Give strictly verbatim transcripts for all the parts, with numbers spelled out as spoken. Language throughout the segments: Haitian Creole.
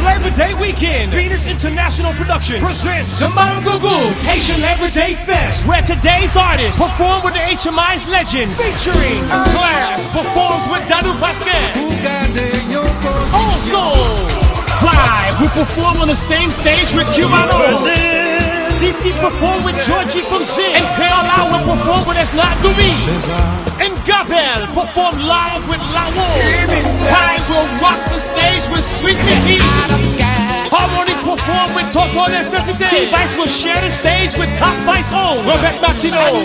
Labor Day weekend, Venus International Productions presents the Mangougous Haitian Labor Day Fest, where today's artists perform with the H M I's legends, featuring Class performs with Dadou Pascal. Also, Vibe will perform on the same stage with Cubano. D C perform with Georgie from Zen. And K R L will perform with Esnat Dumi. And Gabel perform live with Lawos. Kai will rock the stage with Sweet Mickey. Harmony perform with Toto Necessité. T-Vice will share the stage with Top Vice own Robert Martineau.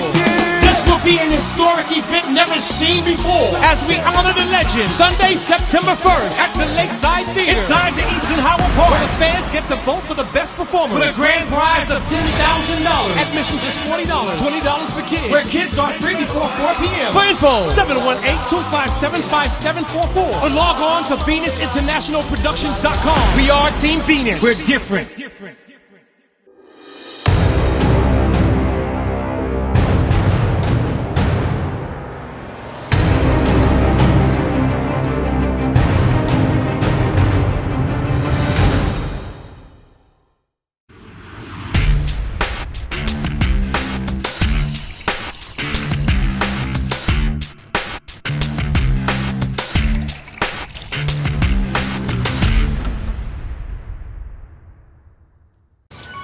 This will be an historic event never seen before as we honor the legends. Sunday, September first at the Lakeside Theater inside the Eastern Howard Park, where the fans get to vote for the best performers with a grand prize of ten thousand dollars. Admission just forty dollars, twenty dollars for kids, where kids are free before four p.m. For info, seven one eight, two five seven, five seven four four, or log on to venus international productions dot com. We are Team Venus. We're different.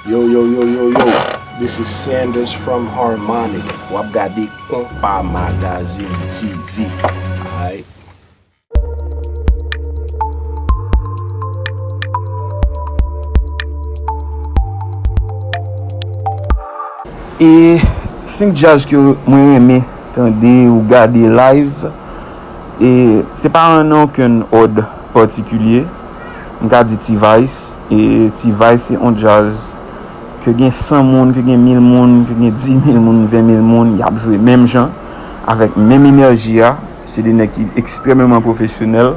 Yo, yo, yo, yo, yo. This is Sanders from Harmonic. W ap gade Konpa Magazine T V. Alright. E senk djaz ke mwen renmen tande ou gade live, e se pa nan okenn òd patikilye. M ka di T-Vice, e T-Vice se yon djaz ke gen san moun, ke gen mil moun, ke gen dis mil moun, ven mil moun, y ap jwe menm jan, avèk menm enèji a. Se de nèg ki ekstrèmeman pwofesyonèl.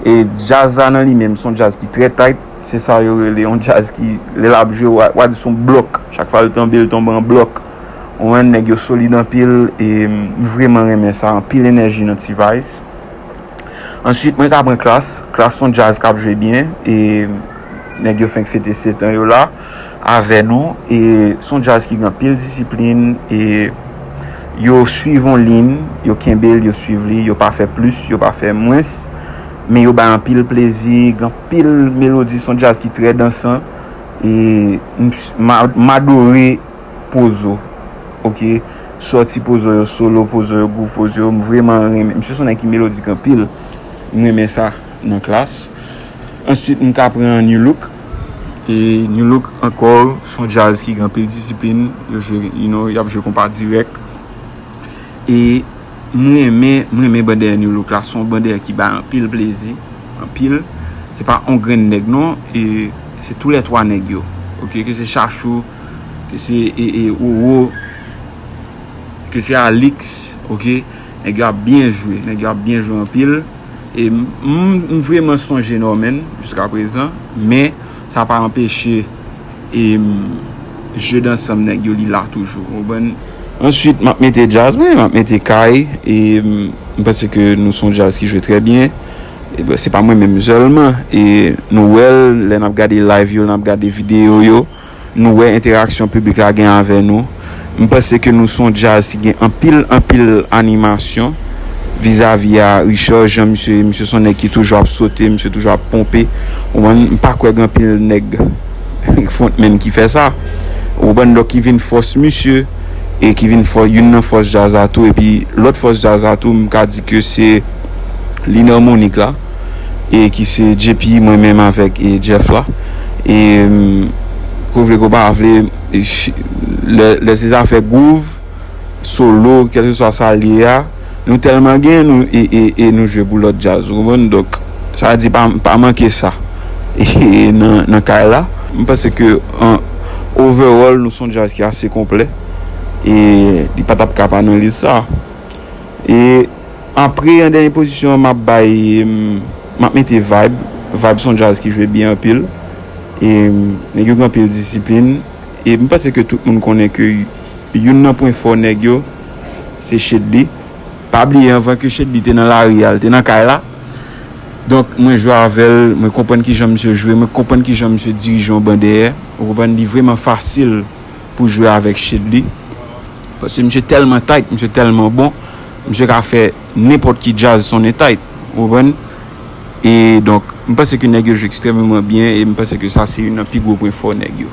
E djaz la nan li menm, se yon djaz ki trè tight. Se sa yo rele yon djaz ki, lè l ap jwe, w a, w a di se yon blòk. Chak fwa l tonbe, l tonbe an blòk. Ou konprann, nèg yo solid anpil, e m vreman renmen sa, anpil enèji nan T-Vice. Answit, mwen ka pran Klass. Klass se yon djaz k ap jwe byen, e nèg yo fenk fete sèt an yo la avè nou, e se yon djaz ki gen anpil disiplin, e yo swiv yon liy, yo kenbe l, yo swiv li, yo pa fè plis, yo pa fè mwens, men yo bay anpil plezi, gen anpil melodi, se yon djaz ki trè dansan, e m, m a, m adore Pozo, oke, sòti Pozo yo, solo Pozo yo, gwouv Pozo yo, m vreman renmen, misye se yon nèg ki melodik anpil, m renmen sa nan Klass. Answit, m ka pran Nu Look. E Nu Look ankò, se yon djaz ki gen anpil disiplin. Yo jwe, you know, y ap jwe konpa dirèk. E m renmen, m renmen ban dèyè Nu Look la. Se yon ban dèyè ki bay anpil plezi. Anpil. Se pa yon grenn nèg non. E se toulètwa nèg yo. Oke, ke se Chachou, ke se, e, e, Roro, ke se Alix, oke. Nèg yo ap byen jwe. Nèg yo ap byen jwe anpil. E m, m, m vreman sonje Norman jiska prezan, men sa pa anpeche, e, m, je dansanm nèg yo li la toujou, ou konprann? Answit, m ap mete djaz mwen, m ap mete Kay, e, m, m panse ke nou se yon djaz ki jwe trè byen. E, bon, se pa mwen menm sèlman, e nou wè l, lè n ap gade live yo, lè n ap gade videyo yo, nou wè entèraksyon piblik la gen avè nou. M panse ke nou se yon djaz ki gen anpil, anpil animasyon vizavi a Richard Jean, misye, misye se yon nèg ki toujou ap sote, misye toujou ap ponpe. Ou konprann, m pa kwè gen anpil nèg frontman ki fè sa. Ou konprann, donk ki vin fòs misye, e ki vin fò, youn nan fòs djaz la tou, epi lòt fòs djaz la tou, m ka di ke se Linarmonik la, e ki se J P, mwen menm avèk, e, Jeff la. E, m, ke w vle ke w pa vle, e, ch-, lè, lè se zafè gwouv, solo, kèlkeswa sa l ye a, nou tèlman gen, nou, e, e, e nou jwe pou lòt djaz, ou konprann? Donk, sa vle di pa, pa manke sa. E nan, nan kay la, m panse ke an overall, nou se yon djaz ki ase konplè. E li pa t ap ka pa nan lis sa. E apre, an dènye pozisyon, m ap bay, m, m ap mete Vibe. Vibe se yon djaz ki jwe byen anpil. E nèg yo gen anpil disiplin. E m panse ke tout moun konnen ke youn nan pwen fò nèg yo, se Shedly. Pa bliye, anvan ke Shedly te nan lari a, l te nan kay la. Donk, mwen jwe avè l, mwen konprann kijan misye jwe, mwen konprann kijan misye dirije yon ban dèyè. Ou konprann, li vrèman fasil pou jwe avèk Shedly. Paske misye tèlman tight, misye tèlman bon, misye ka fè nenpòt ki djaz sonnen tight. Ou konprann? E donk, m panse ke nèg yo jwe ekstrèmeman byen e m panse ke sa se youn nan pi gwo pwen fò nèg yo.